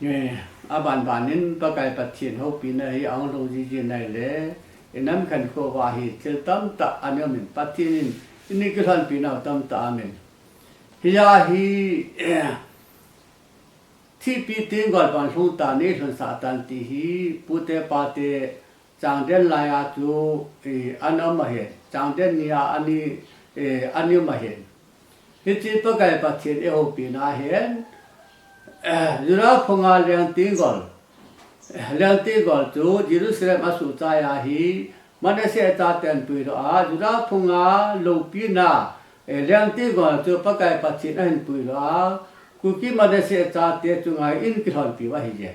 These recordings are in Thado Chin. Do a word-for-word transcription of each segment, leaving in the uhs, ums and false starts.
Eh, abanbanin Pakai Pathen houpina hi ahung lhung jiji nai le, inam khankho uva hi thil tamtah ana um in, Pathen in eini kilhonpi nau tamtah aum in. Hijeh hin, eh, thihpi tenggol pan lhung tan, eilhunsah tan ti hi, pute pate changden laiya chu, eh, ana um ahin, changden nia ana, eh, ana um ahin. Hiche Pakai Pathen eihoupina hin, eh, Judah phunga leng tenggol, eh, leng tenggol chu Jerusalem asuhchai ahi, Manasseh chaten puilou a, Judah phunga loupina, eh, leng tenggol chu Pakai Pathen ahin puilou a, Kuki Manasseh chate chunga eini kilhonpi u ahi je.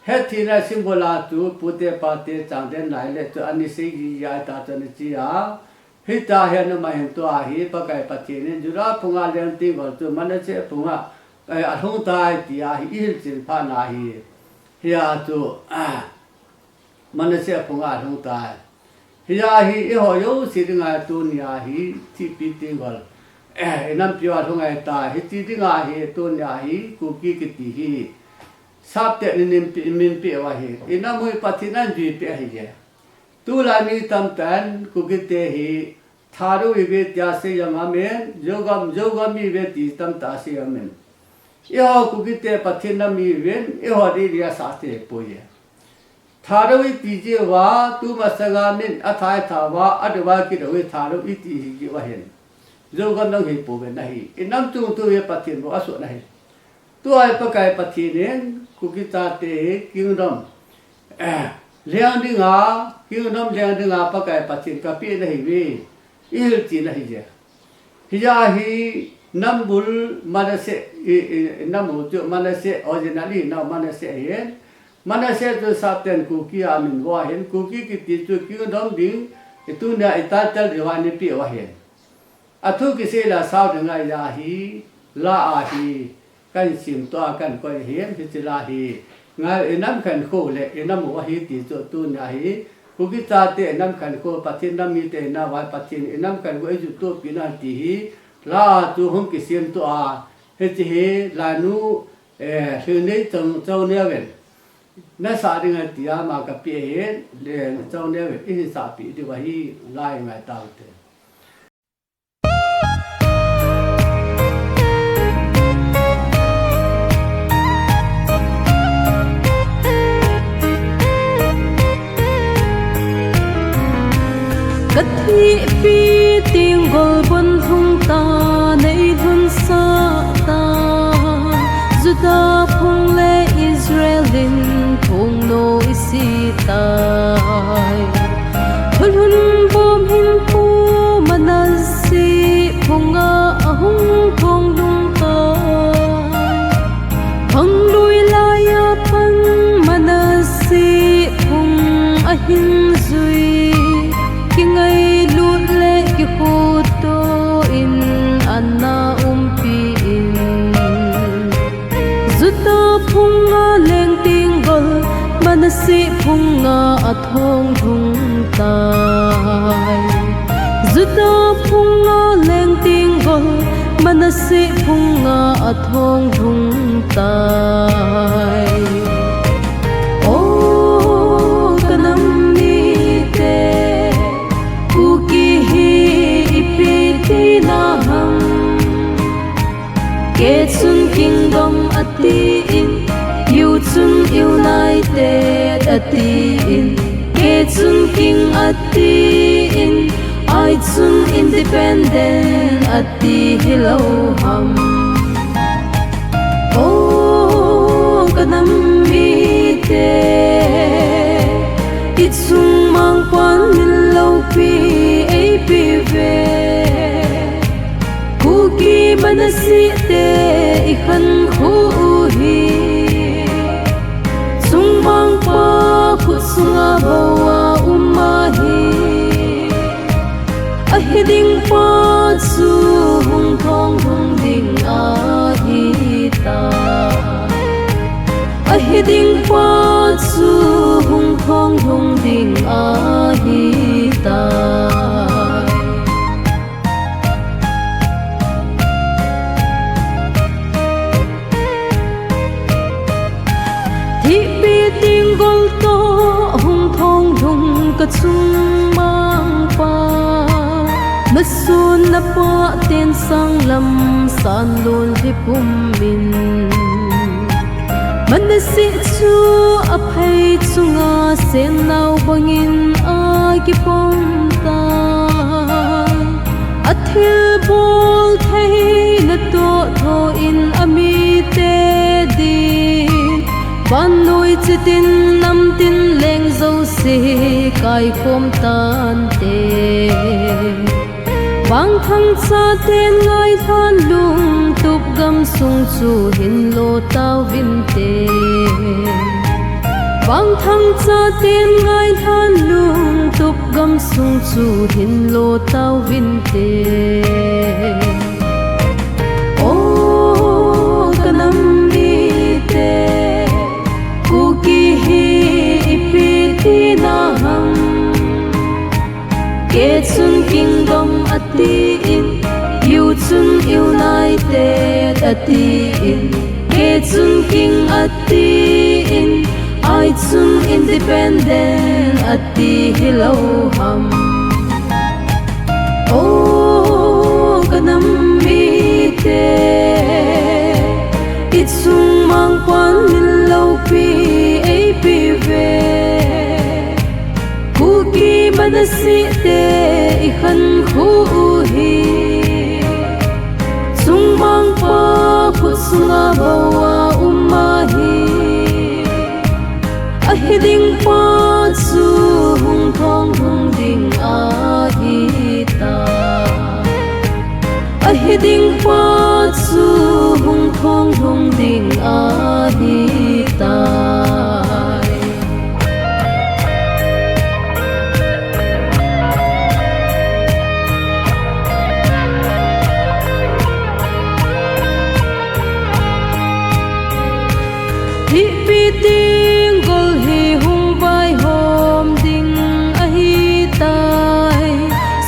Hetthei na symbol a chu pute pate changden lai le chu ana sei jiji ahi ta chu ana chi a. Hitia hi ana um ahin, tua hi Pakai Pathen in Judah phunga leng tenggol chu Manasseh phunga, eh, alhung tai tia hi ihilchen phat na hi. Hia chu, ah, Manasseh phunga alhung tai. Hijeh hin eiho jouse dinga tunia hi thihpi tenggol, eh, inampiu alhung ahitai. Hiche dinga hi tunia hi Kuki kiti hi saptah in eipeh, eipeh u ahi. Inam u hi Pathen in ajuipeh ahi je. Tulai mi tamtah in Kukite hi Thadou ihiuve tia sei jong aum in, Zogam, Zogam ihiuve ti tamtah sei jong aum in. Eiho Kukite Pathen nam ihiuvin, eiho didi asah thei poi e. Thadou iti jiuva, tumasanga min athai thauva, adouva kidou hi Thadou iti jiu ahin. Zogam dang hi pouvin ahi. Inam chungchang hi Pathen bou asoh ahi. Tua hi Pakai Pathen in Kuki chate hi kingdom, eh, leng dinga, kingdom leng dinga Pakai Pathen kapeh nahiuve, ihilchen ahi je. Hijeh hin nam bul Manasseh, i, i, nam u chu Manasseh, originally nau Manasseh ahin. Manasseh chu saptah in Kuki a min vo ahin, Kuki kiti chu kingdom ding, i tunia i title diuva eipeh u ahin. Athu kisei le asao ding ahi jeh hin, la a hi, kahin simtoh a kahin koi ahin, hiche la hi, ngai inam khankho le inam u ahi ti chu tunia hi, Kuki chate inam khankho, Pathen nam mite inam uva Pathen inam khankho eijuttohpi na ti hi, la a chu hung kisimtoh a, hiche hi, lanu, eh, Lhunei Chong, Chongneo in, nasah ding ahi tia ama kapeh ahin, le Chongneo in, ihin sahpeh diu ahi, la i ngai taute. Kathihpi tenggol bon lhung tan eilhunsah tan, Judah phung le Israel in phungnu isi tai. Thulhun bom hin pu Manasseh phunga ahung thong lhung tai. Khanglui laiya pan Manasseh phung ahin jui, kingailut le kikhuto in ana umpi in. Judah phunga leng tenggol, Manasseh phunga athong lhung tai. Judah phunga leng tenggol, Manasseh phunga athong lhung tai. O kanam mite, Kuki hi ipi tina ham? Kei chun kingdom atin, U chun united atin, K chun king atin, I chun independent ati hilou ham? O kanam mite, i chung mangpan min loupi eipe uve. Kuki Manasseh te i khankho u hi, chungmangpa khut sunga bou a um ahi. Ahi ding pa chu hung thong lhung ding ahi tai. Ahi ding pa chu hung thong lhung ding ahi tai. Ka chungmangpa, na sun na pa ten sanglam san lon hi pum min. Manasi chu a phei chunga sen nau bangin a kipom ta. A thilbol thei na to tho in a mite din. Vannoi chitin namtin leng jouse kaikhom tante. Vangthang chaten ngailhan lungtup gamsung chu hin lo tauvinte. Vangthang chaten ngailhan lungtup gamsung chu hin lo tauvinte. O ka nam mite, Kuki hi ipi tina ham? Kei chun kingdom atin, U chun united atin. Kei chun king atin, I chun independent ati hilou ham? O ka nam mite, i chungmangpan min loupi eipe ve. Kuki Manasi te i khankho u hi chungmangpa khut sunga bou a um ahi. Ahi ding pa chu hung thong lhung ding ahi tai. Ahi ding pa chu hung thong lhung ding ahi tai. Hihpi tenggol hi hung vaihom ding ahi tai.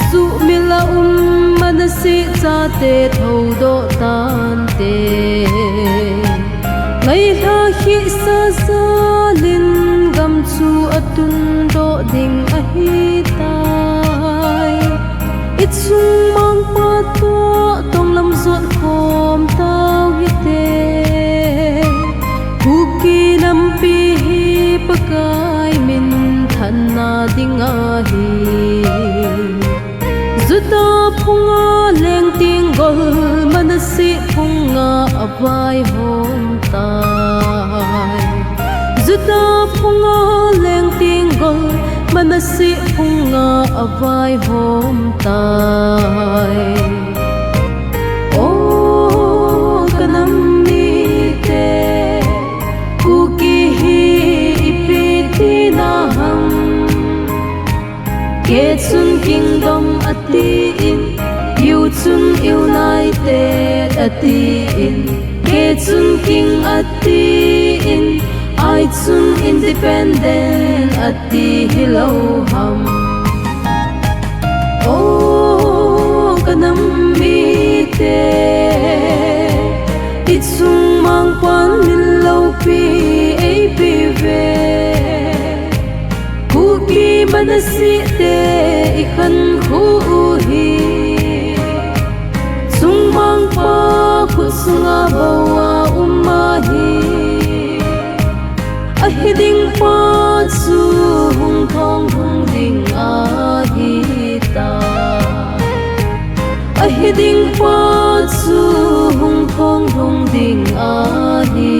Suhmil a um Manasi chate thoudoh tante. Ngailha khehsa jalin gam chu atundoh ding ahi tai. I chungmangpa toh tonglam jot khom tau hite. Kuki nampi hi Pakai minthanna ding ahi. Judah phunga leng tenggol Manasi phunga avaihom tai. Judah phunga leng tenggol Manasi phunga avaihom tai. O ka nam mite, Kuki hi ipi tina ham? Kei chun kingdom atin, U chun united atin. Kei chun king atin, I chun independent ati hilou ham? O ka nam mite, i chungmangpan min loupi eipe ve. Kuki Manasi te i khankho u hi chungmangpa khut sunga bou a um ahi. Ahi ding pa chu hung thong lhung ding ahi tai. Ahi ding pa chu hung thong lhung ding ahi